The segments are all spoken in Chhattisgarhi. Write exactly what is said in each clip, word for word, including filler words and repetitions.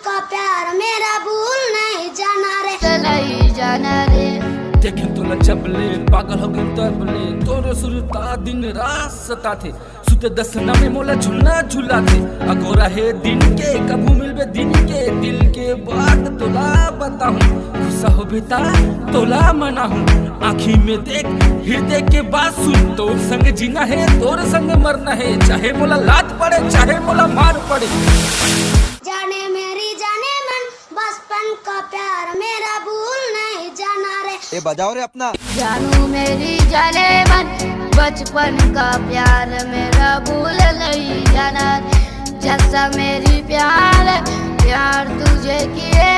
का प्यार मेरा भूल नहीं जाना रे। नहीं जाना रे। देखे तोला जबले पागल हो गए तबले तोर सुरता दिन रात सताथे। सुते दस नमे मोला झुलना झुलाथे। अगोरा हे दिन के कभू मिलबे दिन के दिल के बात तोला बताहूँ। गुस्सा हो बेटा तोला मनाहूँ। आँखी में देख हृदय के बात सुन। तोर संग जीना है तोर संग मरना है। चाहे मोला लात पड़े चाहे मोला मार पड़े। जाने मेरी जाने मन बचपन का प्यार मेरा भूल नहीं जाना रे। ए बजाओ रे अपना। जानू मेरी जाने मन बचपन का प्यार मेरा भूल नहीं जाना। जैसा मेरी प्यार प्यार तुझे किए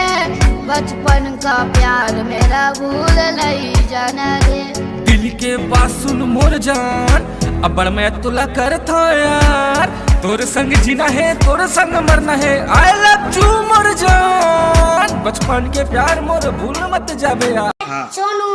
बचपन का प्यार मेरा भूल नहीं जाना रे। दिल के बात सुन मोर जान। अबड़ मैं तुला करथो यार। तोर संग जीना है तोर संग मरना है। I love you मोर जान। बचपन के प्यार मोर भूल मत जाबे यार। सोनू